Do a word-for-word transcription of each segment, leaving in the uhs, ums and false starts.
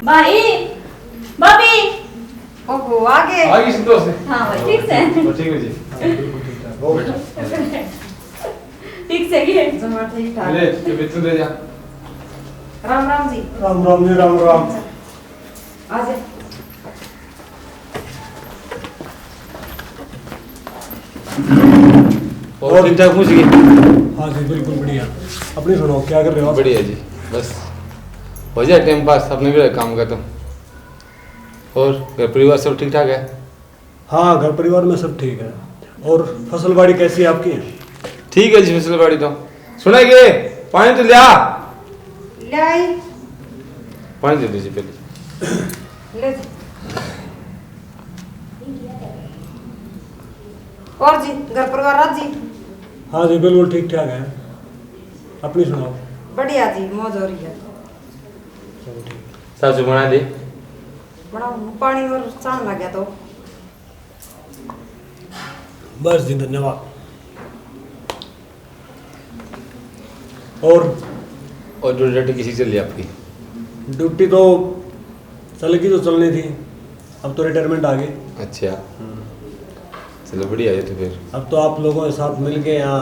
भाई, भाभी। ओहो, आ गए। आ गई संतोष। हाँ भाई, ठीक से। तो ठीक है जी। ठीक से। जमा ठीक ठाक। ले, तो बिट्टू ले जा। राम राम जी। राम राम जी, राम राम। आ जा। और ठीक ठाक पूछ गए? हाँ जी, बिल्कुल बढ़िया। अपनी सुनाओ, क्या कर रहे हो आप? बढ़िया जी, बस हो जाए टाइम पास, अपने भी काम का तो। और घर परिवार सब ठीक ठाक है? हाँ, घर परिवार में सब ठीक है। और फसल बाड़ी कैसी है आपकी? ठीक है जी, फसल बाड़ी तो। सुना के पानी तो लिया। ले आई। पानी दे दीजिए पहले। ले जी। और जी, घर परिवार राजी? हाँ जी, बिल्कुल ठीक ठाक है। अपनी सुनाओ। बढ़िया जी, मौज हो रही है। चलो ठीक। सासू बना दे। बनाऊँ पानी और चाह लग गया तो। बस जी, धन्यवाद। और? और ड्यूटी डाटी किसी चल रही आपकी? ड्यूटी तो चल गई, तो चलनी थी, अब तो रिटायरमेंट आ गई। अच्छा। हम्म। चलो, बढ़िया है तो फिर। अब तो आप लोगों के साथ मिलके यहाँ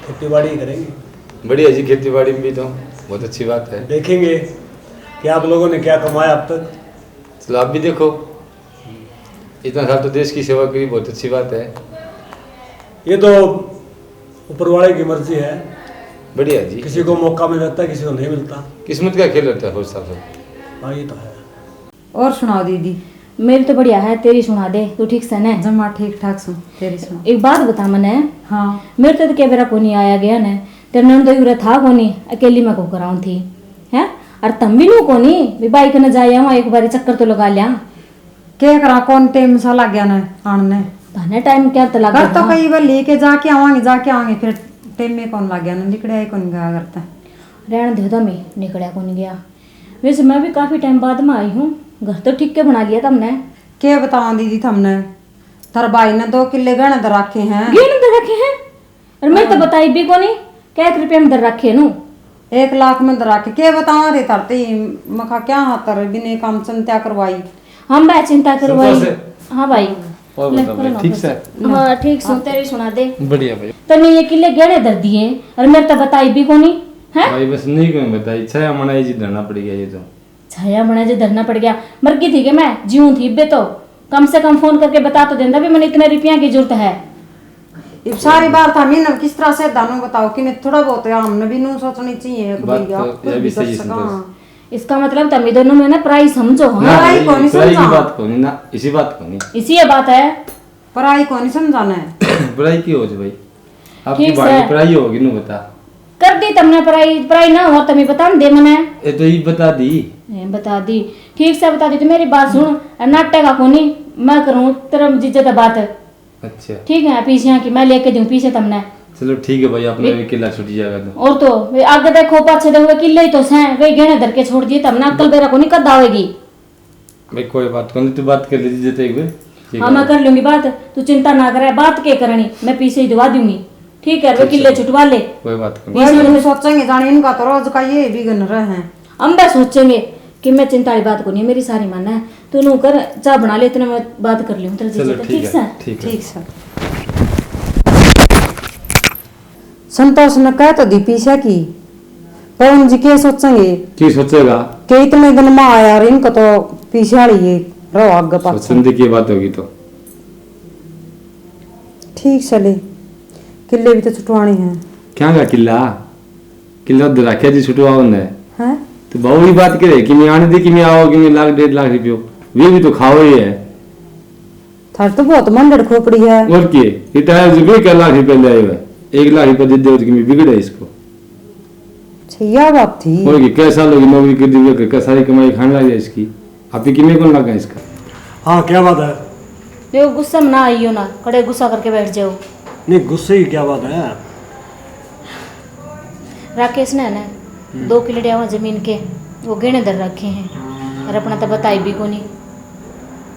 खेती बाड़ी करेंगे। बढ़िया जी, खेती बाड़ी में भी तो बहुत अच्छी बात है। देखेंगे कि आप लोगों ने क्या कमाया अब तक। चलो, आप भी देखो, इतना साल तो देश की सेवा करी, बहुत अच्छी बात है। ये तो ऊपर वाले की मर्जी है। बढ़िया जी। किसी को मौका मिल जाता है, किसी को नहीं मिलता। किस्मत का खेल रहता है फौज साहब। हाँ, ये तो है। और सुनाओ दीदी। मेरी तो बढ़िया है, तेरी सुना दे, तू ठीक से ने? जमा ठीक ठाक सू, तेरी सुना। एक बात बता मने। हाँ। मेरे तो के बेरा कोनी आया गया ने, तेरे नंद उरे था कोनी, अकेली मैं को कराऊं थी, हैं? और तम भी नु कोनी, भी बाइक न जाया वहाँ एक बारी चक्कर तो लगा लिया। के करा, कौन टाइम सा लग गया ने आन ने। थाने टाइम क्या तो लग कर तो गया? कई बार लेके जाके आवांगे, जाके आवांगे, फिर टाइम में कौन लग गया ने, निकले ही कौन गया करता। रहन दे, तो मैं निकलिया कौन गया। वैसे मैं भी काफी टाइम बाद में आई हूँ, घर तो ठीक के बना लिया तुमने। के बताऊं दीदी थमने, थारे भाई ने दो किले गहने धर रखे हैं। गहने धर रखे हैं? और मैं तो हाँ। बताई भी कोनी, कै रुपये में धर रखे नु? एक लाख में धर रखे, के बताऊं रे थारे ते, मखा क्या हाथ रे, बिना काम चिंता करवाई। हम भाई चिंता करवाई। संतोष है। हाँ भाई। और ले, बता भाई, करो ना ठीक कुछ। से? हाँ, ठीक सु, तेरी सुना दे। बढ़िया भाई। तन्ने ये किले गहने धर दिए, और मेरे तो बताई भी कोनी, हैं? भाई, बस नहीं कोई बताई, छाया मनाई जी धरना पड़ गया ये तो। छाया मनाई जी धरना पड़ गया, मर गई थी के मैं? जीऊँ थी बे तो। कम से कम फोन करके बता तो देंदा भी मैंने इतने रुपया की जरूरत है। इब सारी बात हम ही ना किस तरह से दानू बताओ कि मैं थोड़ा बहुत हमने भी नू सोचनी चाहिए कि बात भैया तो खुद यह भी भी कर सही है, सका। संतोष। इसका मतलब तमी दोनों में ना पराई समझो, हाँ? ना, पराई भाई, कोनी पराई की समझा। बात कोनी ना, इसी बात कोनी। इसी ये बात है। पराई कोनी समझाना है। पराई की हो जी भाई? आपकी ठीक भाई से। पराई होगी नू बता। कर दी तमने पराई, पराई ना हो तमी बता दे मने। ए तो ई बता दी। ए, बता दी। ठीक से बता दी तो मेरी बात सुन, नाटक का कोनी, मैं करूँ तेरे जीजे ते बात। अच्छा। ठीक है, पीसियां की मैं लेके दूं पीसे तमने। चलो ठीक है भाई, अपने भी किला छूट जाएगा तो। और तो वे आगे देखो, पाछे देखो, वे किले ही तो सै, वे गहने धर के छोड़ दिए तमने, अक्कल बेरा कोनी कद आवेगी। भाई कोई बात कोनी, तू बात कर लीजिए तो एक बार। ठीक हाँ, है। मैं कर लूंगी बात, तू चिंता ना करे, बात के करनी, मैं पीसे ही दवा दूंगी। ठीक है, वे ठीक किले है। छुटवा ले। कोई बात कोनी। पीसे तो सोचेंगे, जाने इनका तो रोज का ये बिगन रहे हैं। हम बस सोचेंगे कि मैं चिंता वाली बात कोनी, मेरी सारी माने है। तू नू कर, चाय बना ले, इतने मैं बात कर लूँ तेरे जीजा से, ठीक से? ठीक है। ठीक से। संतोष ने कह तो दी पीछे की, पवन जी के सोचेंगे? की सोचेगा? के इतने दिन में आया और इनको तो पीछे वाली ये रहो आगे पाछे। सोचने की बात होगी तो। ठीक से ले, किले भी तो छुटवाने हैं। क्या का किला? किला तो राख्या जी छुटवाओ ने। हैं? तो बहू भी बात करे कि मैं आने दे, कि मैं आओ, कि मैं लाख डेढ़ लाख रुपयो, वे भी तो खाओ ही है। थारे तो बहुत मंडड़ खोपड़ी है। और के? रिटायर जो भी एक लाख रुपए ले आए हुए, एक लाख रुपए दे दे, और कि मैं बिगड़े इसको। अच्छा, यह बात थी। और के? कै साल होगी नौकरी कर दी, कै सारी कमाई खाने लग जाए इसकी। आप ही किमें कौन लगा इसका? हाँ, क्या बात है? देखो, गुस्सा में ना आइयो ना, कड़े गुस्सा करके बैठ जाओ। नहीं, गुस्से की क्या बात है? राकेश ने ना हम्म। दो किलड़िया वहाँ जमीन के वो गहने धर रखे हैं और अपना तो बताई भी कोनी।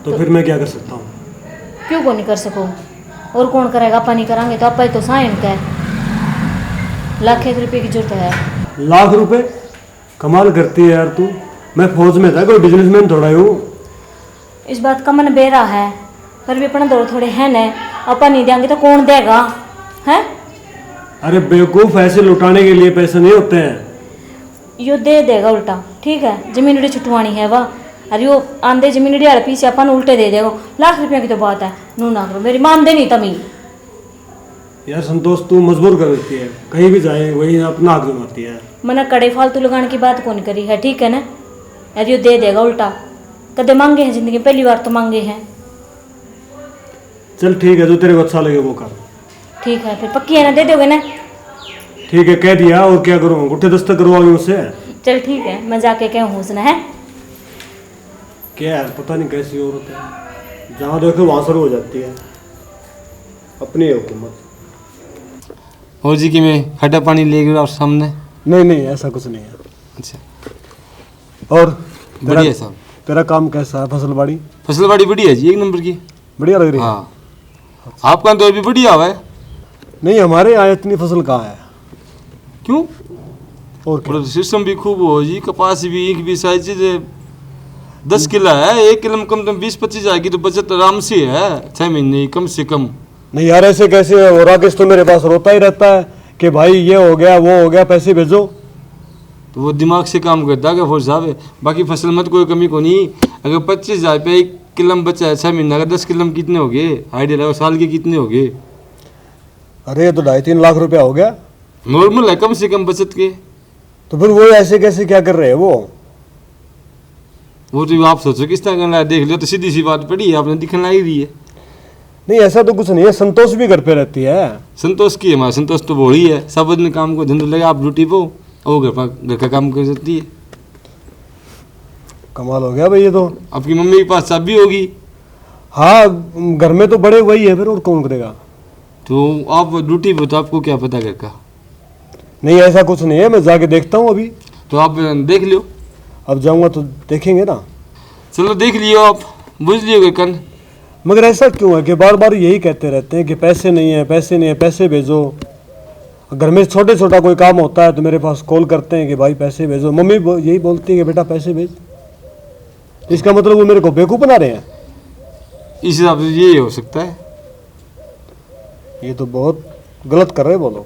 तो तो फिर मैं क्या कर सकता हूँ? क्यों कोनी कर सको? और कौन करेगा? आपा नहीं करांगे तो आपा ही तो साइन का है। लाख एक रुपये की जरूरत है। लाख रुपए? कमाल करती है यार तू। मैं फौज में था, कोई बिजनेसमैन थोड़ा हूँ। इस बात का मन बेरा है, पर भी अपने दौर थोड़े हैं न, अपन नहीं देंगे तो कौन देगा? हैं? अरे बेवकूफ, ऐसे लुटाने के लिए पैसे नहीं होते हैं। यो दे देगा उल्टा, ठीक है, जमीन उड़ी छुटवानी है वाह। अरे यो आंदे जमीन उड़ी आले पीछे अपन उल्टे दे देगा। लाख रुपया की तो बात है। नू ना करो, मेरी मानते नहीं तमी। यार संतोष, तू मजबूर कर देती है, कहीं भी जाए वही अपना हाथ घुमाती है। मैंने कड़े फालतू लगाने की बात कौन करी है, ठीक है ना? अरे यो दे देगा उल्टा। कदे मांगे हैं जिंदगी में, पहली बार तो मांगे हैं। चल ठीक है, जो तेरे को अच्छा लगे वो कर। ठीक है, फिर पक्की है ना, दे दोगे ना? ठीक है, कह दिया, और क्या करूँ, अंगूठे दस्तक करवाओगे उससे? चल ठीक है, मैं जाके कहूँ उसने, है। क्या यार, पता नहीं कैसी औरत है, जहाँ देखो वहाँ शुरू हो जाती है, अपनी है हुकूमत। और जी, किमें खड्डा पानी ले गए आप सामने? नहीं, नहीं, ऐसा कुछ नहीं है। अच्छा। और तेरा, बढ़िया साहब। तेरा काम कैसा है, फसलबाड़ी? फसलबाड़ी बढ़िया जी, एक नंबर की। बढ़िया लग रही है? हाँ। आपका तो अभी बढ़िया हुआ है। नहीं, हमारे यहाँ इतनी फसल कहाँ है? क्यों? और क्या? और सिस्टम भी खूब हो जी, कपास भी, ईख भी, सारी चीजें। दस किला है, एक किलो में कम से कम बीस पच्चीस आएगी तो बचत आराम से है, छह महीने कम से कम। नहीं यार, ऐसे कैसे? और राकेश तो मेरे पास रोता ही रहता है कि भाई ये हो गया, वो हो गया, पैसे भेजो। तो वो दिमाग से काम करता है फौज साहब, बाकी फसल में तो कोई कमी को नहीं। अगर पच्चीस हजार रुपये एक किलो में बचा है छह महीना का, दस किलो में कितने हो गए? आइडिया लगाओ, साल के कितने हो गए? अरे, ये तो ढाई तीन लाख रुपया हो गया। नॉर्मल है, कम से कम बचत के। तो फिर वो ऐसे कैसे क्या कर रहे हैं वो? वो तो आप सोचो किस तरह करना है, देख लो तो सीधी सी बात पड़ी है, आपने दिखने लाई रही है। नहीं, ऐसा तो कुछ नहीं है, संतोष भी घर पे रहती है। संतोष की है माँ, संतोष तो भोली है, सब दिन काम को धंधा लगे, आप ड्यूटी पे हो, वो घर पर, घर का काम कर सकती है। कमाल हो गया भाई ये तो। आपकी मम्मी के पास चाबी होगी। हाँ, घर में तो बड़े वही है फिर, और कौन करेगा? तो आप ड्यूटी पे, तो आपको क्या पता घर का? नहीं, ऐसा कुछ नहीं है, मैं जाके देखता हूँ अभी। तो आप देख लियो। अब जाऊंगा तो देखेंगे ना। चलो देख लियो, आप बुझ लियो घर का। मगर ऐसा क्यों है कि बार बार यही कहते रहते हैं कि पैसे नहीं है, पैसे नहीं है, पैसे भेजो। घर में छोटे छोटा कोई काम होता है तो मेरे पास कॉल करते हैं कि भाई पैसे भेजो। मम्मी बो-, यही बोलती है कि बेटा पैसे भेज। इसका मतलब वो मेरे को बेवकूफ़ बना रहे हैं। इस हिसाब से ये हो सकता है। ये तो बहुत गलत कर रहे हैं वो लोग।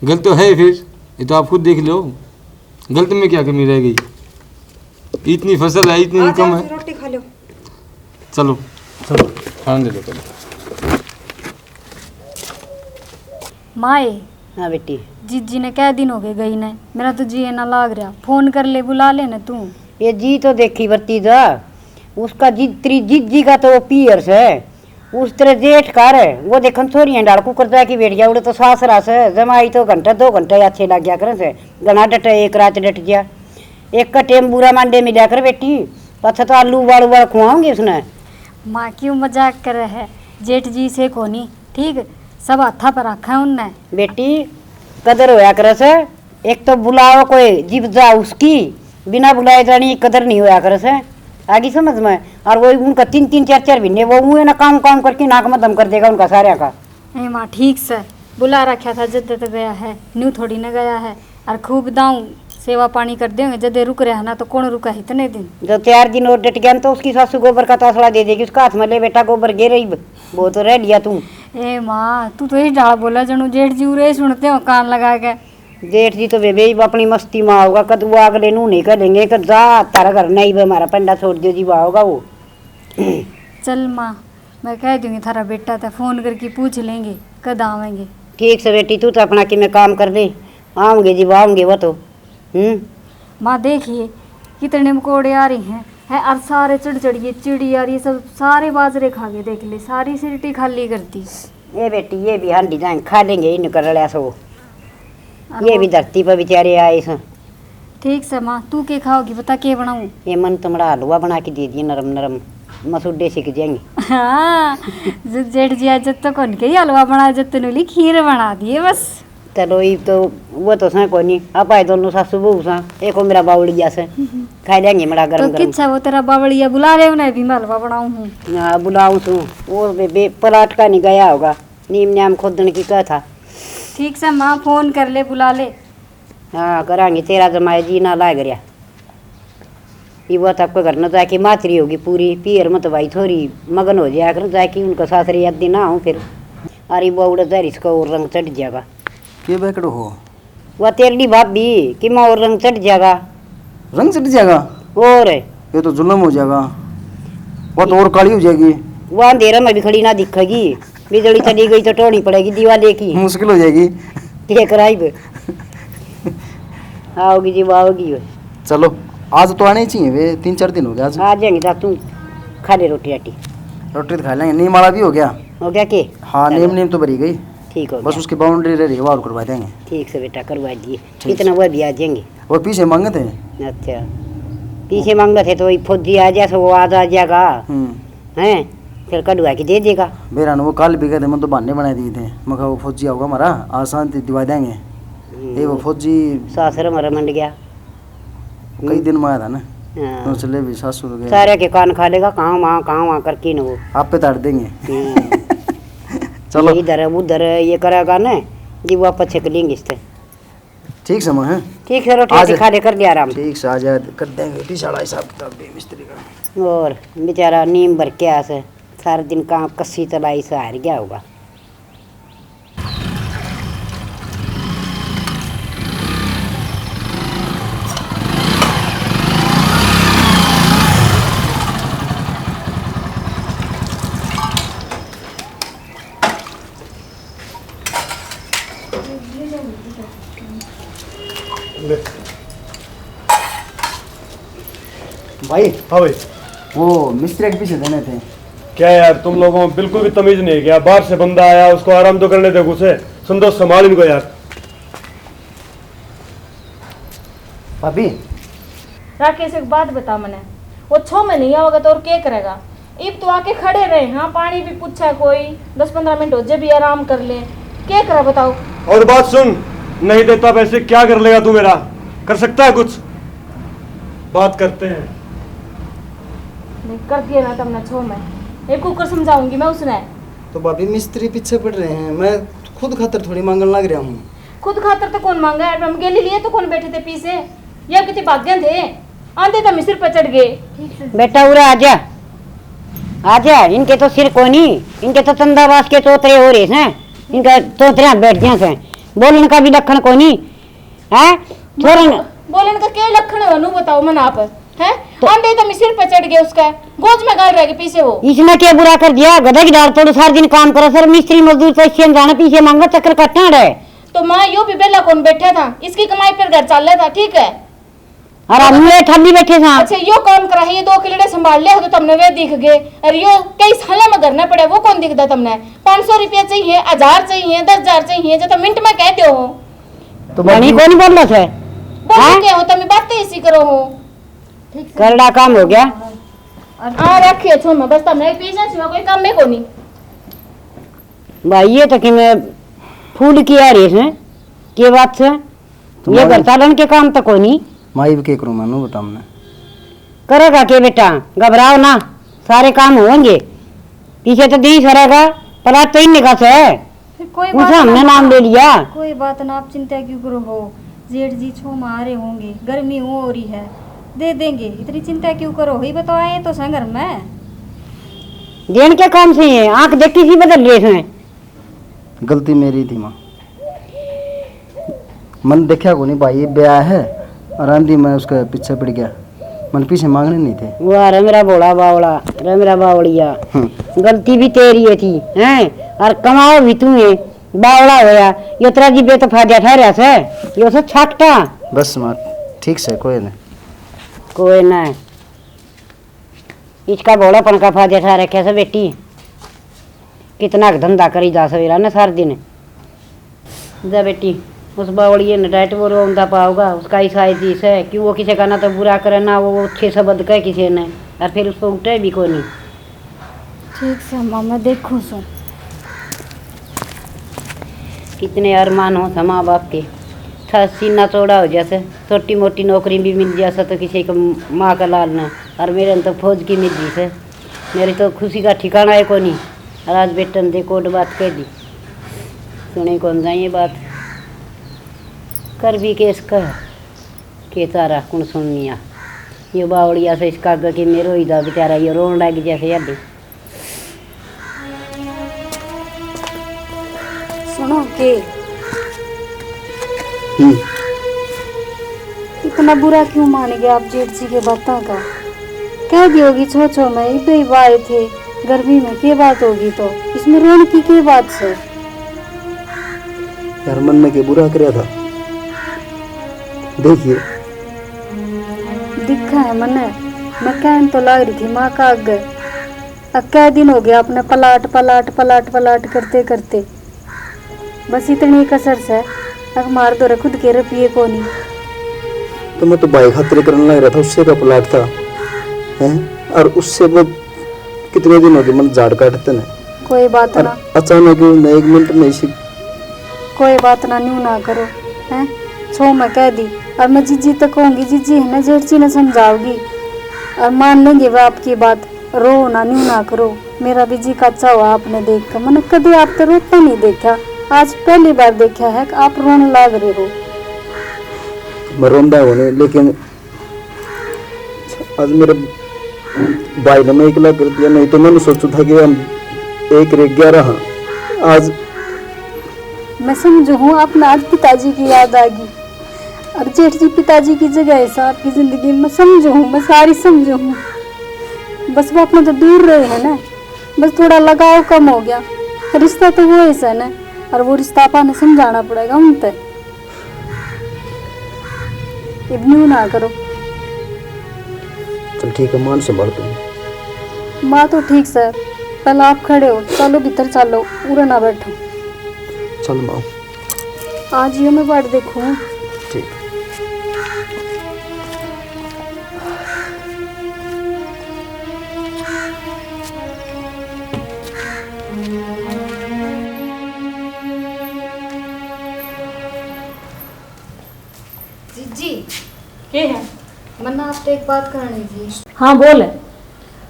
गलत तो है ही फिर, ये तो आप खुद देख लो, गलत में क्या कमी रह गई? इतनी फसल है, इतनी आ इनकम जाओ, है। फिर रोटी खा लो। चलो, चलो, खाने दे दो पहले। माए। हाँ बेटी। जीजी ने कै दिन हो गए गई ने, मेरा तो जी ना लाग रहा। फोन कर ले, बुला ले ना तू। ये जी तो देखी बरती जा, उसका जी, तेरी जीजी का तो वो पीहर से, उस तेरे जेठ का रे, वो देखन छोरियां डाल कुकर जाके बैठ गया, उड़े तो सासरा से, जमाई तो घंटा दो घंटे अच्छे लग गया करे से, घना डटे, एक रात डट गया। एक का टेम बुरा मांडे मिला कर बेटी, पाछे तो आलू उबाल उबाल खुआऊंगी उसने। माँ क्यों मजाक करे है, जेठ जी से कोनी, ठीक, सब हाथा पर रखा है उनने। बेटी, कदर होया करे से, एक तो बुलाओ कोई, जिब जा उसकी, बिना बुलाए जानी कदर नहीं होया करे से। आगी समझ में? और वो उनका तीन तीन चार चार महीने वो मुँह ना काम काम करके नाक में दम कर देगा उनका सारे का। ए माँ, ठीक से बुला रखा था, जद तक गया है, न्यू थोड़ी ना गया है। और खूब दाऊं सेवा पानी कर देंगे, जदे रुक रहा ना तो कौन रुका है इतने दिन? जो चार दिन और डट गया न तो उसकी सासू गोबर का तासला दे देगी, उसका हाथ में ले बेटा गोबर गे रही, बहुत रह लिया तू। ए माँ, तू तो इस ढाल बोला जनू जेठ जी उरे सुनते हो कान लगा के। जेठ जी तो बेबे ही अपनी मस्ती में आओगा, कद वो अगले नू नहीं कह देंगे, कद जा तारा घर नहीं बे, हमारा पंडा छोड़ दियो जी, वो आओगा वो। चल माँ, मैं कह दूंगी थारा बेटा ते फोन करके पूछ लेंगे कद आवेंगे। ठीक से बेटी, तू तो अपना किमें काम कर ले, आऊंगे जी, आऊंगे वो तो। हम्म। माँ देखिए कितने मकोड़े आ रहे हैं, है, और सारे चढ़ चढ़िए चिड़ी यार, ये सब सारे बाजरे खा गए, देख ले सारी सिरटी खाली कर दी। ये बेटी, ये भी हांडी जाए खा लेंगे, इनकर रड़ा सो। और ये वो भी धरती पर बेचारे आए हैं। ठीक से माँ, तू के खाओगी बता, के बनाऊं? ये मन तो मड़ा हलवा बना के दे दिए, नरम नरम, मसूडे सिक जाएंगे। हाँ, ज-, जेठ जी आज जब तक उनके ही हलवा बना, जब तक उनकी खीर बना दिए बस। चलो, ये तो, वो तो सा कोनी, आप आए दोनों सासू बहू सा, एक वो मेरा बावड़िया से, खा लेंगे मड़ा गरम तो गरम। किच्छा वो तेरा बावड़िया बुला ले, उन्हें भी मैं हलवा बनाऊं हूँ। हाँ, बुलाऊं सू, वो बे, बे, पलाट का नहीं गया होगा, नीम न्याम खोदन की कहा था। ठीक से माँ, फोन कर ले, बुला ले। हाँ, करांगे, तेरा जमाए जी ना लाग रहा। ये बात आपके घर न जाके मातरी होगी पूरी, पीहर मत भाई थोड़ी मगन हो जाया कर जाके, उनका सासरे याद ना हो फिर। अरे बावड़ा जारी इसका और रंग चढ़ जाएगा। के बैकड़ हो? वह तेरली भाभी कि मैं और रंग चढ़ जाएगा। रंग चढ़ जाएगा? और? ये तो जुल्म हो जाएगा। वह तो और काली हो जाएगी। वह अंधेरा में भी खड़ी ना दिखेगी। बिजली चली गई तो टोनी पड़ेगी दीवाले की। मुश्किल हो जाएगी। के कराई बे? आओगी जी, वो आओगी। चलो, आज तो आने ही चाहिए वे, तीन चार दिन हो गए आज। आ जाएंगे, जा तू खा ले रोटी राटी। रोटी तो खा लेंगे, नीम वाला भी हो गया। हो गया के? हाँ, चलो। नीम, नीम तो भरी गई। ठीक हो बस गया। उसकी बाउंड्री रह रही है, वो और करवा देंगे। ठीक से बेटा, करवा दिए। ठीक इतना से। वो भी आ जाएंगे। वो पीछे मांगे थे। अच्छा, पीछे मांगे थे तो वही फौजी आ जा, सो वो आज आ जाएगा। हम्म। हैं, फिर कढ़वा के दे देगा। बेरा ने वो कल भी कहते, मैं तो बहाने बना दिए थे, मैं कहा, वो फौजी आओगा हमारा, आज शांति दिवा देंगे। हम्म। ये वो फौजी सासर हमारा मंड गया। कई दिन में आया था ना। हाँ। तो चले भी सासू तो गए। सारे के कान खा लेगा, कहाँ वहाँ, कहाँ वहाँ करके न वो। आप पे तार देंगे। हम्म। चलो। ये इधर है, उधर है, ये करेगा ना, जी वापस छिक लेंगे इससे। ठीक से माँ, हैं? ठीक से, रोटी आ रोटी जा। खा ले, कर लिया आराम। ठीक से, आ जा, कर देंगे बेटी सारा हिसाब किताब भी मिस्त्री का। और बेचारा नीम भर के आस है, सारा दिन काम कस्सी चलाई से हार गया होगा। ले। भाई। हाँ भाई। वो मिस्त्री के पीछे देने थे। क्या यार, तुम लोगों में बिल्कुल भी तमीज नहीं है क्या? बाहर से बंदा आया, उसको आराम तो करने दे, उसे संतोष संभाल इनको यार। भाभी। राकेश, एक बात बता मने, वो छो में नहीं आओगे तो और के करेगा? इब तो आके खड़े रहे, हाँ, पानी भी पूछा कोई, दस पन्द्रह मिनट हो जे भी आराम कर ले, के करे बताओ? और बात सुन, नहीं देता पैसे, क्या कर लेगा तू मेरा? कर सकता है कुछ? बात करते हैं। नहीं, कर दिए ना तुमने छो में, एक कुकर समझाऊंगी मैं उसने। तो भाभी, मिस्त्री पीछे पड़ रहे हैं, मैं खुद खातर थोड़ी मांगन लग रहा हूँ। खुद खातर तो कौन मांगा है, हम गेली लिए तो कौन बैठे थे पीछे, या कितने भाग्य थे, आंधे तो मिस्र पर चढ़ गए। बेटा, उरे आजा, आजा। इनके तो सिर कोनी, इनके तो चंदावास के चौतरे हो रहे हैं, इनका चौतरे बैठ गए हैं, बोलने का भी लक्षण कोनी। हैं? छोरन बोलन का क्या लक्षण है, नु बताओ मन आप, हैं? तो आंधे तो मिस्र पर चढ़ गए, उसका गोज में गाल रह गए पीछे वो। इसने क्या बुरा कर दिया? गधा की डाल तोड़, सारा दिन काम करे सर, मिस्त्री मजदूर तो इससे जाने पीछे मांगा, चक्कर काटना है। तो माँ, यो भी बेला कौन बैठा था, इसकी कमाई पर घर चल रहा था, ठीक है? और हम ये ठंडी बैठे था। अच्छा, यो काम करा है, ये दो किलड़े संभाल ले हो तो तुमने वे दिख गए, और यो कई साल में घर ना पड़ा, वो कौन दिखदा तुमने? पाँच सौ रुपया चाहिए, हजार चाहिए, दस हजार चाहिए, जो तो मिनट में कह दो हो। तो बनी कौन बोल रहा है? बोल हाँ? क्या हो, तुम बातें इसी करो हो। ठीक से। करड़ा काम हो गया। आ रखिए छो में, बस तुमने पीछे छो कोई काम में कोनी। भाई, ये तो कि मैं फूड की आ रही है, के बात से? ये तुम्हारे घर चालन के काम तो कोनी। माई भी के करूँ मैं, नु बता हमने। करेगा के बेटा, घबराओ ना, सारे काम होंगे। पीछे तो दी सरेगा, पर आज तो इनने का से। फिर कोई कौन बात सा ना, हमने नाम ले लिया? कोई बात ना, आप चिंता क्यों करो हो? जेठ जी छो में आ रहे होंगे, गर्मी हो रही है, दे देंगे, इतनी चिंता क्यों करो? ही बताओ, आए तो संग घर में। देन के काम से ये आंख देखी सी बदल रहे हैं। गलती मेरी थी माँ, मन देखा को नहीं भाई, ये ब्याह है और आंधी मैं उसके पीछे पड़ गया, मन पीछे मांगने नहीं थे। वाह रे मेरा भोला बावला, रे मेरा बावलिया, हम्म। गलती भी तेरी है थी, हैं? और कमाओ भी तू है, बावला होया, ये तेरा जी बेतफा जा ठहरा से, ये उसे छाकटा। बस माँ, ठीक से, कोई ना। कोई ना। इसका भोलापन का फायदा उठा रखे से बेटी, कितना क धंधा करी जा सवेरा ने सारा दिन। जा बेटी, उस बावड़िए ने डाइट वो रोंदा पाओगा, उसका ही साइज इस है, क्यों वो किसी का ना तो बुरा करे, ना वो अच्छे शब्द कहे किसी ने, और फिर उसको उठे भी कोनी। ठीक से माँ, मैं देखूँ सू। कितने अरमान हो सा माँ बाप के, था सीना चौड़ा हो जैसे, छोटी मोटी नौकरी भी मिल जैसे तो किसी को माँ का लाल ना, और मेरे ने तो फौज की मिल गई से। मेरी तो खुशी का ठिकाना है कोनी। और आज बेटन दे कोट बात कह दी, सुने कौन जाइए बात, कर भी केस कह के तारा कुण सुननिया। यो बावड़िया से इसका आगे कि मेरो ही दा बेचारा, यो रोन लग जैसे अभी। सुनो के, हम्म। इतना बुरा क्यों मान गया आप जेठ जी के बातों का? कह दियोगी छो छो में इबे ही आए थे, गर्मी में के बात होगी तो इसमें रोने की के बात से? यार, मन ने के बुरा करया था, देखिए। दिखा है मने, मैं कहन तो लाग रही थी माँ का आगे। अब कै दिन हो गया आपने पलाट, पलाट, पलाट, पलाट करते करते। बस इतनी कसर से, अब मार दो रे खुद के रुपये को नहीं। तो मैं तो भाई खातिर करने लग रहा था, उससे का पलाट था, हैं? और उससे वो कितने दिन हो गए, मतलब, झाड़ काटते ने। कोई बात और ना। अचानक मैं एक मिनट में इसी कोई बात ना, न्यू ना करो, हैं? छो मैं कह दी, और मैं जीजी तक कहूंगी, जीजी है ना, जेठ जी ने समझाओगी और मान लेंगे वे आपकी बात। रो ना, न्यू ना करो, मेरा भी जी कच्चा हुआ आपने देख कर। मैंने कभी आप तो रोता नहीं देखा, आज पहली बार देखा है कि आप रोने लाग रहे हो। मैं रोंदा हूँ नहीं, लेकिन आज मेरे भाई ने मैं इकला कर दिया, नहीं तो मैंने सोचा था कि हम एक रे ग्यारह हाँ। आज मैं समझू हूँ, आपने आज पिताजी की याद आ गई। और जेठ जी पिताजी की जगह है सा आपकी जिंदगी में, समझू हूँ, मैं सारी समझू हूँ। बस वो अपने तो दूर रहे हैं ना, बस थोड़ा लगाव कम हो गया। रिश्ता तो वो है सा ना, और वो रिश्ता आपा ने समझाना पड़ेगा उन तक। इब न्यू ना करो। चल ठीक है, मान संभाल तू। माँ तो ठीक सै, पहले आप खड़े हो, चलो भीतर चलो, उरे ना बैठो। चल माँ। आज यो मैं बाट देखूँ। ठीक। जीजी। के है? मन्ना आपसे एक बात करनी थी। हाँ, बोल।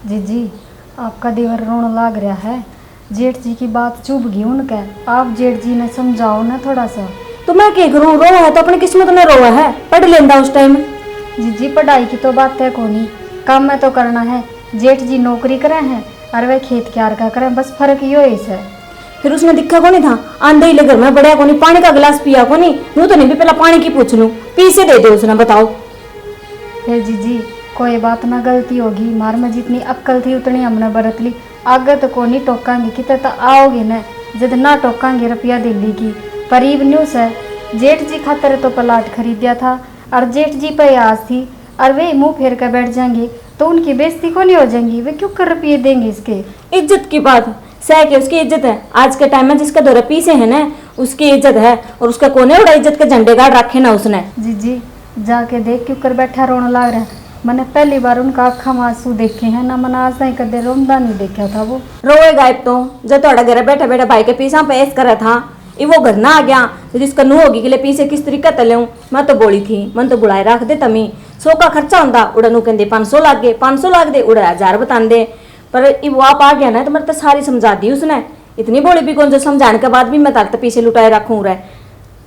जीजी, आपका देवर रोण लाग रहा है। जेठ जी की बात चुभ गई उनके। आप जेठ जी ने समझाओ ना थोड़ा सा। तो मैं के करूँ, रोवे है तो अपनी किस्मत ने रोवे है, पढ़ लेंदा उस टाइम। जीजी, पढ़ाई की तो बात है कोनी, काम में तो करना है। जेठ जी नौकरी करे हैं और वह खेत क्यार का करे, बस फर्क यो ही है। फिर उसने दिखा कोनी था, आंदे ही ले घर में बढ़िया कोनी, पानी का गिलास पिया कोनी। यूं तो नहीं भी पहला पानी की पूछ लूं, पी से दे दे उसने, बताओ। हे जीजी, कोई बात ना, गलती होगी, म्हार में जितनी अक्ल थी उतनी हमने बरत ली। आगे तो कोनी टोकांगे, किते तो आओगे न, जद ना टोकांगे रुपया दिल्ली की। पर इब न्यू सै, जेठ जी खातर तो प्लाट खरीदिया था, और जेठ जी पे आस थी, और वे मुंह फेर कर बैठ जाएंगे, तो उनकी बेइज्जती कोनी हो जाएंगी? वे क्यों कर रुपये देंगे इसके? इज्जत की बात सै के उसकी इज्जत है। आज के टाइम में जिसका धोरे पीसे है ना, उसकी इज्जत है। और उसका कोने उड़ा इज्जत के झंडे गाड़ रखे ना उसने। जीजी, जाके देख क्यों कर बैठा रोने लाग रहा है। मैंने पहली बार उनका आँखा में आंसू देखे हैं ना, मैंने आज ताई कदे रोंदा नहीं देखा था वो। रोएगा इब तो, जो थोड़ा घर बैठे बैठे भाई के पीसा पे ऐश करे था, इब वो घर ना आ गया, तो जिसका नू होगी के लिए पीसे किस तरीके तले हूँ। मैं तो बोली थी, मन तो बुलाए रख दे तमी। सौ का खर्चा होंदा, उड़ा नू कहंदे पाँच सौ लाग गए, पाँच सौ लाग दे, उड़ा हजार बतांदे। पर इब वो आप आ गया ना, तो मेरे तो सारी समझा दी उसने। इतनी भोली भी कौन जो समझाने के बाद भी मैं तार ते पीछे लुटाए रखूं रे।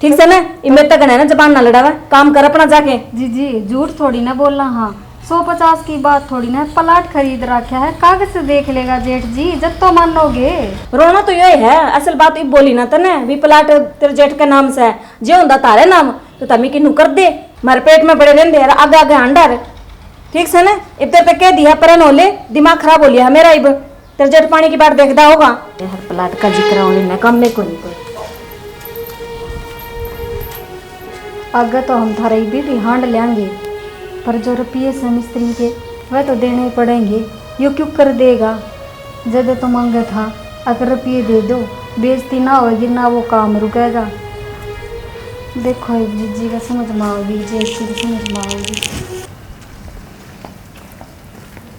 ठीक से ना, इब मेरे तक ना जबान ना लड़ावे, काम कर अपना जाके। जीजी, झूठ थोड़ी ना बोलना, हाँ, सौ पचास की बात थोड़ी ना, प्लाट खरीद रखा है, कागज से देख लेगा जेठ जी, जब तो मानोगे। रोना तो यो है, असल बात इब बोली ना तने, भी प्लाट तेरे जेठ के नाम से, जे होंदा तारे नाम, तो तमी किन्नू कर दे, मारे पेट में बड़े रहंदे यार, आगे आगे हांडा रे। ठीक से ना, इब तेरे पे कह दिया, परन हो ले, दिमाग खराब हो लिया है मेरा इब। तेरे जेठ पानी की बाट देखदा होगा। यार, प्लाट का जिक्र होने में काम में कोनी कोई। आगे तो हम थारे इब भी हांड लेंगे, पर जो रुपये से मिस्त्री के, वह तो देने ही पड़ेंगे। यो क्यों कर देगा? जद तो मांगे था, अगर रुपये दे दो, बेइज्जती ना होगी, ना वो काम रुकेगा। देखो, एक जीजी का समझ में आओगी, जेठ की समझ में आओगी।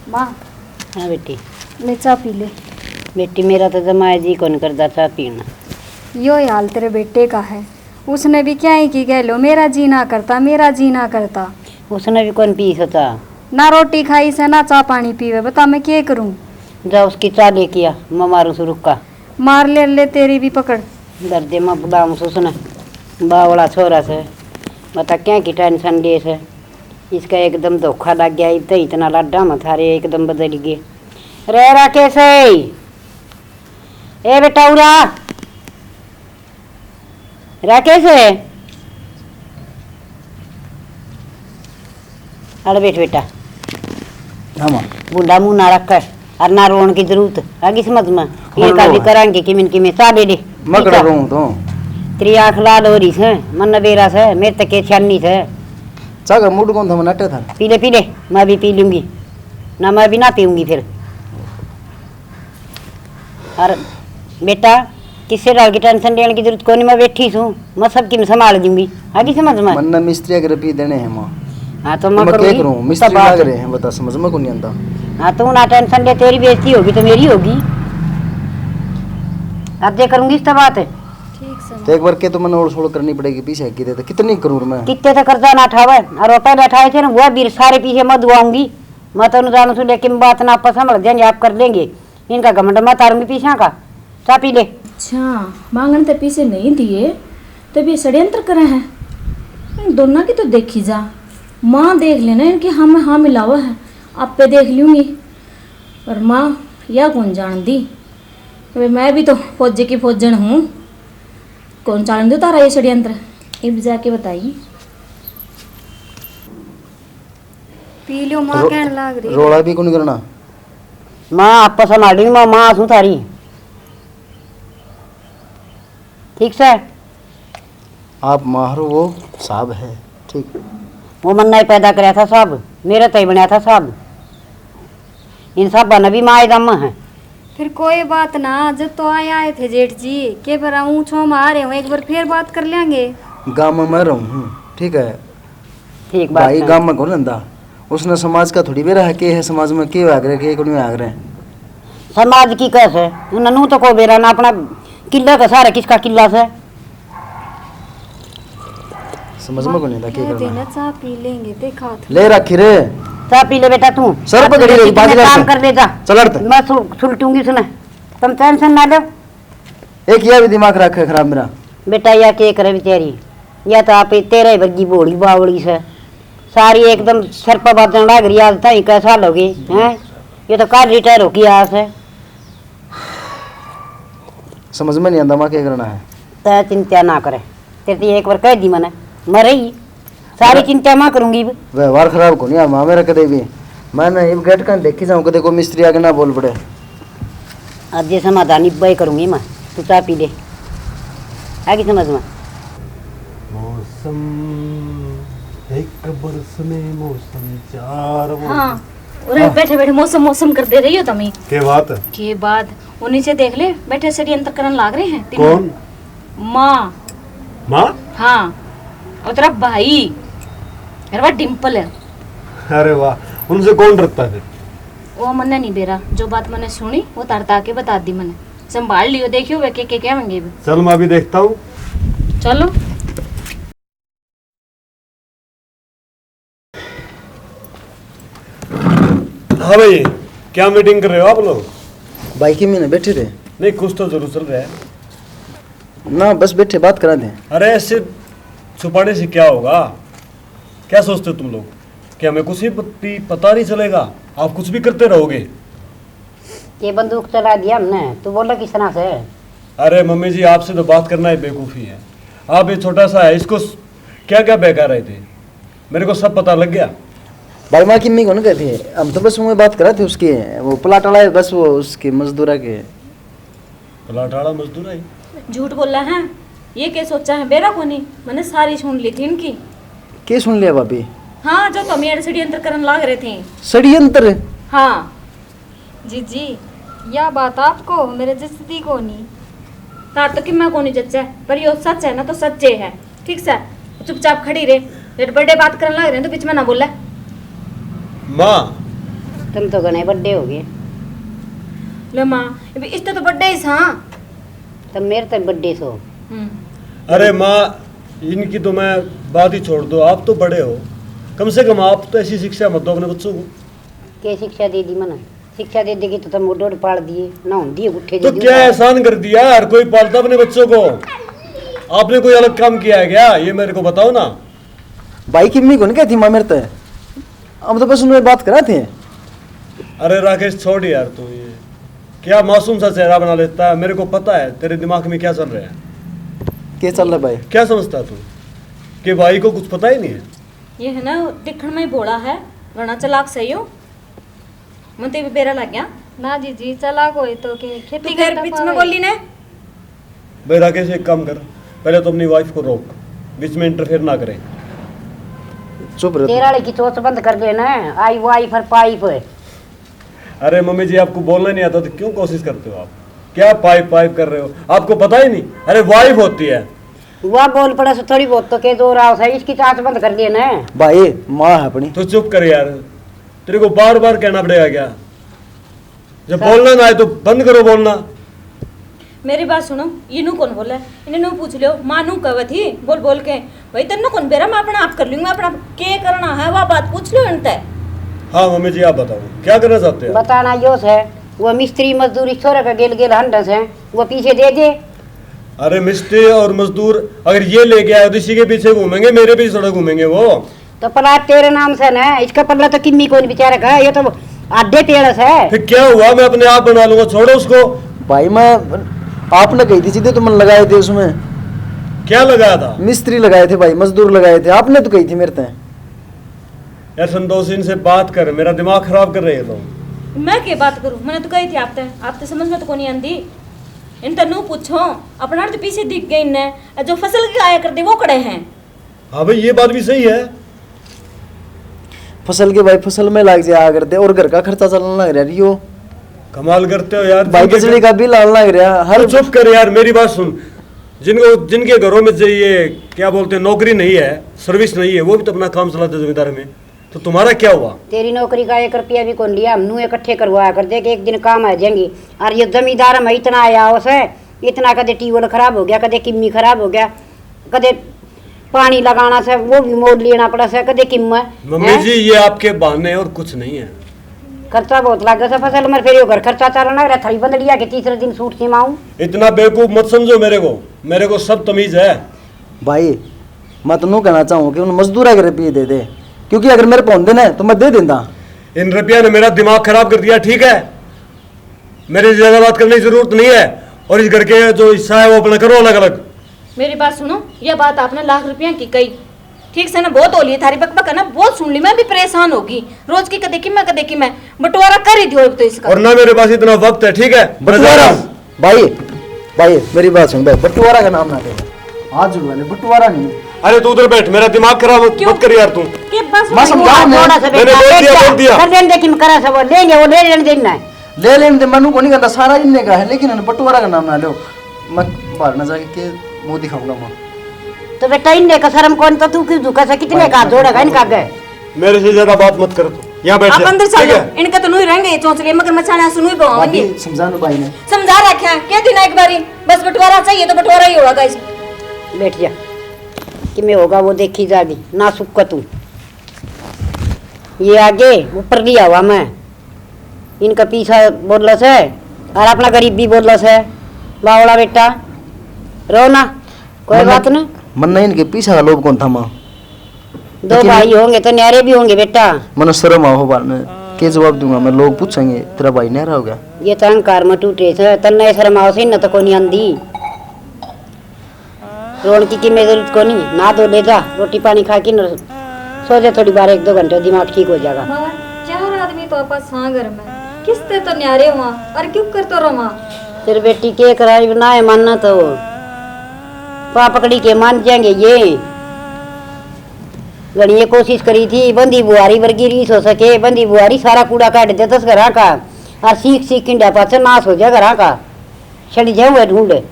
माँ। हाँ बेटी। ले, चाय पी ले। बेटी, मेरा तो जमाए जी कौन करदा चाय पीना। यो ही हाल तेरे बेटे का है। उसने भी क्या ही की कह लो, मेरा जी ना करता, मेरा जी ना करता। उसने भी कौन पी सचा? ना रोटी खाई से, ना चाय पानी पीवे, बता मैं के करूं? जा उसकी चाय लेके आ, मैं मारूं सु रुक्का। मार ले, ले तेरी भी पकड़। दर्दे में बुलाऊं सु उसने, बावला छोरा से, बता क्या की टेंशन ले से। इसका एकदम धोखा लग गया, इब तो इतना लाडा में थारे एकदम बदल गए। रे राकेश, ए बेटा उरा, राकेश, अरे बैठ बेटा। हाँ माँ। बुंडा मुंह ना रख, और ना रोन की जरूरत। आगे समझ में, ये कौन काली रोवे? करांगे कि मिनकी में चाह दे दे। मैं ठीक कड़ा है? रोऊं तो। तेरी आंख लाल हो रही से, मन बेरा से, मेरे तक के छानी से। चाह का मूड कौन था, मैं नटे था। पी ले, पी ले, मैं भी पी लूंगी ना, मैं भी ना पीऊंगी फिर। और बेटा, किसी डाल की टेंशन लेने की जरूरत कोनी, मैं बैठी सूं, मैं सब किम संभाल दूंगी। आ गई समझ में? मन्ने मिस्त्री के रुपये देने हैं माँ। हाँ, तो मैं मैं क्या करूँगी? करूँ? मिस्त्री तब बात लाग है। रहे हैं, बता, समझ में को नहीं आता। हाँ, तू ना टेंशन ले, तेरी बेइज्जती होगी तो मेरी होगी। अब दे करूँगी इस तो बात है। ठीक सर। तो एक बार के तो मैंने ओल सोल करनी पड़ेगी, पीछे की दे तो कितनी करूँ मैं? कितने तो कर्जा ना उठावे, और वो पहले उठाए थे ना, वो भी सारे पीछे मैं दुआऊंगी। मैं तो जानू सूं, लेकिन बात ना आपस संभल जाएंगे, आप कर लेंगे। इनका घमंड मैं तारूंगी पीछा का। चाह पी ले। अच्छा, मांगन ते पीछे नहीं दिए, तब ये षड्यंत्र करे हैं। इन दोनों की तो देखी जा। माँ देख लेना, इनकी हाँ में हाँ मिलावा है, आपे देख लूंगी। पर माँ, या कौन जान दी? अबे मैं भी तो फौजी की फौजन हूँ। कौन चालन दो तारा ये षड्यंत्र? इब जाके बताई। पी लो, माँ रो-, कहन लाग रही। रोला भी कौन करना? माँ, आपस संभाल रही, मैं माँ सूं थारी। ठीक से? आप माँ हो, वो साहब है, ठीक। वो मन्ना ही पैदा करया था साहब, मेरे तय बनया था साहब। इन साहबा ने भी माँ दम है। फिर कोई बात ना, जब तो आए आए थे जेठ जी, के पर ऊँचो में आ रहे हो, एक बार फिर बात कर लेंगे। गाँव में मैं रहूँ हूँ, ठीक है। ठीक बात भाई, है। गाँव में कौन रहंदा? उसने समाज का थोड़ी बेरा है, के है समाज में, के आग रहे, के कोनी आग रहे। समाज की कह से, उन्हें नू तो को बेरा ना, अपना किला का सारा किसका किला से। समझ में कोनी था, के ये करना देना, है। चाह पी लेंगे, देखा था। ले रखी रे। चाह पी ले बेटा तू। सर पकड़ी रही, बात काम कर। कर ले जा। चल हट। मैं सु-, सुलटूंगी उसने, तुम टेंशन ना लो। एक यह भी दिमाग रखे खराब मेरा। बेटा, या के करे बेचारी, या तो आप तेरे वर्गी भोली बावली से, सारी एकदम सिर पर बाजन लाग रही, आज ताई कै साल हो गए हैं, ये तो कल रिटायर होके आया से। समझ में नहीं आता माँ, क्या करना है। तै चिंता ना करे, तेरे ते एक बार कह दी मैंने, मरे ही। सारी अरे, चिंता मैं करूंगी। व्यवहार खराब को नहीं माँ मेरा कदे भी। मैंने इब गेट कान देखी जाऊँ, कदे कोई मिस्त्री आके ना बोल पड़े। आज ये समाधान इब्बा ही करूंगी मैं, तू चाय पी ले। आ गई समझ में? मौसम एक बरस में, मौसम चार, मौसम हाँ, और हाँ। बैठे बैठे मौसम मौसम करते रहियो तमी। के बात? के बात? वो नीचे देख ले, बैठे षड्यंत्र करन लाग रहे हैं तीनों। कौन? माँ। माँ? हाँ, और तेरा भाई, अरे वाह, डिम्पल है। अरे वाह, उनसे कौन डरता है फिर? वो मन्ने नहीं बेरा, जो बात मैंने सुनी, वो तार ताके बता दी मैंने। संभाल लियो, देखियो वे के, के कहेंगे भी। चल, मैं अभी देखता हूँ। चलो। हाँ भाई, क्या मीटिंग कर रहे हो आप लोग? भाई, किमी ना बैठे थे। नहीं, कुछ तो जरूर चल रहा है। ना, बस बैठे बात करा थे। अरे, ऐसे छुपाने से क्या होगा? क्या सोचते हो तुम लोग कि हमें कुछ भी पत-, पता नहीं चलेगा? आप कुछ भी करते रहोगे। ये बंदूक चला दिया हमने, तू बोला किस तरह से? अरे मम्मी जी, आपसे तो बात करना ही बेवकूफ़ी है। आप ये छोटा सा है, इसको स-, क्या क्या बहका रहे थे, मेरे को सब पता लग गया। भाई, माँ किमी को ना कहते, हम तो बस वो बात करा थे उसके, वो प्लाट वाला है, बस वो उसके मजदूरा के। प्लाट वाला मजदूर है? झूठ बोला है। ये क्या सोचा है, बेरा कोनी। मैंने सारी सुन ली थी इनकी। के सुन लिया भाभी? हाँ, जो तुम यार षड्यंत्र करन लाग रहे थे। षड्यंत्र? हाँ। जीजी, या बात आपको मेरे जचती कोनी। तार तो किम्मा कोनी जच्चे, पर यो सच है ना, तो सच्चे है। ठीक से, चुपचाप खड़ी रहे। जेठ बड़े बात करन लाग रहे हैं तो बीच में ना बोले। माँ। तुम तो घणे बड़े हो गए। ले माँ, ये भी इससे तो बड़े ही सा। तुम मेरे तक बड़े सो। हम्म। अरे माँ, इनकी तो मैं बात ही छोड़ दो, आप तो बड़े हो, कम से कम आप तो ऐसी शिक्षा मत दो अपने बच्चों को। के शिक्षा दे दी मैंने? शिक्षा दे देगी तो तुम उड़ पाल दिए, ना होंदी है गुट्ठे तो दे दिए क्या ना। एहसान कर दिया, हर कोई पालता अपने बच्चों को। आपने कोई अलग काम किया है क्या? ये मेरे को बताओ ना। भाई, किम्मी को नहीं कहती माँ मेरे ते। हम तो बस उनमें बात करा थे। अरे राकेश, छोड़ यार तू ये। क्या मासूम सा चेहरा बना लेता है। मेरे को पता है तेरे दिमाग में क्या चल रहा है। क्या चल रहा है भाई? क्या समझता है तू कि भाई को कुछ पता ही नहीं है? ये है ना, दिखण में ही भोला है, घणा चालाक सही हो। मैं तो ये बेरा लग गया। ना जीजी, चालाक होए तो के तू खेती फिर करता बीच में पावे। बोली ने। भाई राकेश, एक काम कर, पहले तो अपनी वाइफ को रोक, बीच में इंटरफेयर ना करे। चुप रह तू। तेरा वाले की चोच बंद कर देना, आई वाइफ और पाइप। अरे मम्मी जी, आपको बोलना नहीं आता तो क्यों कोशिश करते हो आप? क्या पाइप पाइप कर रहे हो, आपको पता ही नहीं। अरे वाइफ होती है। वह बोल पड़ा से थोड़ी बहुत तो के दो राव है, इसकी चाच बंद कर देना है। भाई, माँ है अपनी। तू चुप कर यार, तेरे को बार बार कहना पड़ेगा क्या? जब बोलना ना आए तो बंद करो बोलना। मेरी बात सुनो, ये नू कौन बोले? इन्हें नू पूछ लियो, माँ नू कहवे थी बोल बोल के, भाई तेरे नू कौन बेरा, मैं अपना आप कर लूंगी, मैं अपना के करना है वह बात पूछ लियो इनते। हाँ मम्मी जी, आप बताओ क्या करना चाहते हैं? बताना यो है, वो मिस्त्री मजदूरी छोरे का गेल गेल हंडस है, वो पीछे दे दे। अरे मिस्त्री और मजदूर अगर ये लेके आए तो इसी के पीछे घूमेंगे, मेरे पीछे थोड़ा घूमेंगे वो। तो प्लाट तेरे नाम से ना, इसका पल्ला तो किन्नी कोनी बेचारे का, ये तो आधे पेड़ से। फिर क्या हुआ, मैं अपने आप बना लूंगा, छोड़ो उसको। भाई मैं आपने कही थी सीधे तो मन लगाए थे उसमें। क्या लगाया था? मिस्त्री लगाए थे भाई, मजदूर लगाए थे, आपने तो कही थी मेरे ते। यार संतोष, इनसे बात कर, मेरा दिमाग खराब कर रहे हैं लोग। मैं के बात करूं, मैंने तो कही थी आप ते, आप ते समझ में तो कोनी आंदी। इन ते नू पूछो, अपना तो पीछे दिख गए इनने, जो फसल के आया करते वो खड़े हैं। हाँ भाई, ये बात भी सही है। फसल के भाई फसल में लाग जाया करते और घर का खर्चा चलने लग रहा रियो। कमाल करते हो यार, भाई जिनके बिजली का बिल आने लग रहा हर। तू चुप कर यार, मेरी बात सुन। जिनको, जिनके घरों में जो ये क्या बोलते हैं, नौकरी नहीं है, सर्विस नहीं है, वो भी तो अपना काम चलाते जमींदार में। तो तुम्हारा क्या हुआ? तेरी नौकरी का एक रुपया भी कौन लिया, हम नू इकट्ठे करवाया कर दे कि एक दिन काम आ जाएंगी। और ये जमींदार में इतना आया हो से, इतना कदे ट्यूबवेल खराब हो गया, कदे किम्मी खराब हो गया, कदे पानी लगाना से वो भी मोल लेना पड़ा से, कदे किम्मा। मम्मी हैं? जी, ये आपके बहाने और कुछ नहीं है। खर्चा बहुत लागे से फसल में, फिर यो घर खर्चा चलना रहा, थली बंद लिया के तीसरे दिन सूट सिमाऊं। इतना बेवकूफ मत समझो मेरे को, मेरे को सब तमीज है। भाई, मैं तो नू कहना चाहूँ कि उन मजदूरा के रुपये दे दे, क्योंकि अगर मेरे पे होंदे ना तो मैं दे देंदा। इन रुपया ने मेरा दिमाग खराब कर दिया, ठीक है? मेरे से ज्यादा बात करने की जरूरत नहीं है, और इस घर के जो हिस्सा है वो अपना करो अलग अलग। मेरी बात सुनो, यह बात आपने लाख रुपया की कही, ठीक से ना, बहुत हो ली थारी बकबक है ना, बहुत सुन ली, मैं भी परेशान होगी। रोज की कदे की मैं, कदे की मैं, बंटवारा कर ही दियो अब तो इसका। और ना मेरे पास इतना वक्त है, ठीक है? बंटवारा। भाई, भाई, मेरी बात सुन भाई, बंटवारा का नाम ना ले। हाथ जुड़वा ले, बंटवारा नहीं। अरे तू उधर बैठ, मेरा दिमाग खराब मत, क्यों? मत कर यार तू। के बस मैं भाई, समझाऊं ना। थोड़ा सा मैंने बैठा। बोल दिया, बोल दिया। कर देने दे, किम करा सब, ले ले, वो ले लेने देना है। ले लेने दे, मनु को नहीं कहता, सारा इनने का है, लेकिन बंटवारा का नाम ना लो। मैं बाहर ना जाके के मुंह दिखाऊंगा माँ। तो बेटा, इनने का शर्म कौन, तो तू क्यों झुका से, कितने का जोड़ेगा इनका आगे? मेरे से ज्यादा बात मत कर तू, यहाँ बैठ आप जा, अंदर ठीक चलो, है? इनका तो नुई रहेंगे ये चोंचले, मगर मच्छाने सुनू ही भाभी, बोवांगे। समझा लो भाई ने। समझा रखा है, कह दी ना एक बारी, बस बंटवारा चाहिए तो बंटवारा ही होगा इस। बैठ जा, कि मैं होगा वो देखी जागी, ना सुक्का तू। ये आगे ऊपर लिया हुआ मैं, इनका पीछा बोला से, और अपना गरीबी बोला से, बावला बेटा, रो ना। कोई मन्ना, बात नहीं। मन्ना इनके पीछा का लोभ कौन था माँ? दो लेकिन भाई होंगे तो न्यारे भी होंगे बेटा। मन्ना शर्म आओ बार में, के जवाब दूंगा मैं? लोग पूछेंगे, "तेरा भाई न्यारा हो गया?" ये तो अहंकार में टूटे से, तन्ने शर्म आओ से, इन्हें तो कोनी आंदी। रोन की, की मैं जरूरत कोनी, ना दो ले जा, रोटी पानी खा के न सो जा थोड़ी बार, एक दो घंटे दिमाग ठीक हो जाएगा। माँ, चार आदमी तो आपा सां घर में, किसते तो न्यारे हुआ और क्यों कर तो रवा? तेरे बेटी के कराई बनाए मानना तो पा पकड़ी के मान जाएंगे ये। घणी ये कोशिश करी थी, बंदी बुहारी वर्गी रीस हो सके, बंदी बुहारी सारा कूड़ा काट दे दस घरां का, और सीख सीख किंडा पाछे नाश हो जाए घरां का, सड़ जाए हुए ढूंढे।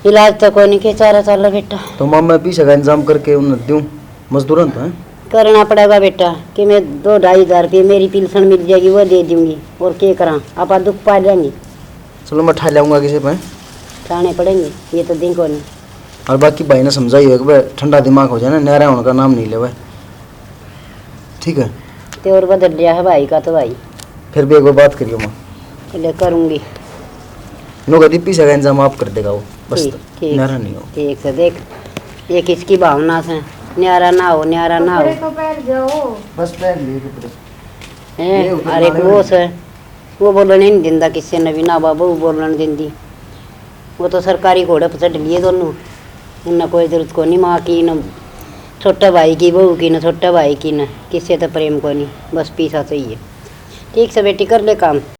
इलाज तो कोनी, के चारा चाल बेटा। तो मामा पीछे का इंतजाम करके उन्हें दूं मजदूरन तो, हैं? करना पड़ेगा बेटा, कि मैं दो ढाई हजार रुपये मेरी पिलसन मिल जाएगी, वो दे दूंगी, और के करा, आपा दुख पा लेंगे। चलो, मैं ठा लाऊंगा किसी पे। ठाने पड़ेंगे, ये तो दिन कोनी। और बाकी भाई ने समझाई है कि भाई ठंडा दिमाग हो जाए ना, न्यारा होने का नाम नहीं लेवे, ठीक है? ते और बदल लिया है भाई का तो भाई। फिर भी एक बार बात करियो माँ। ले करूँगी। नो कह दी पीछे का इंतजाम आप कर देगा वो, बस। ठीक, ठीक। न्यारा नहीं हो। ठीक से देख, एक इसकी भावना से, न्यारा ना हो, न्यारा ना हो। कपड़े तो पहन जाओ। बस पहन लिए कपड़े। हैं? ये उधर अरे, वाले वो में। सै, वो बोलण ही नहीं दिंदा किसी ने भी, ना बाबू बोलण दिंदी। वो तो सरकारी घोड़े पर चढ़ लिए दोनों। उन्हें कोई जरूरत को नहीं माँ की, न छोटे भाई की, बहू की, न छोटे भाई की, न किसी तो प्रेम को नहीं, बस पैसा चाहिए। ठीक से बेटी, कर ले काम।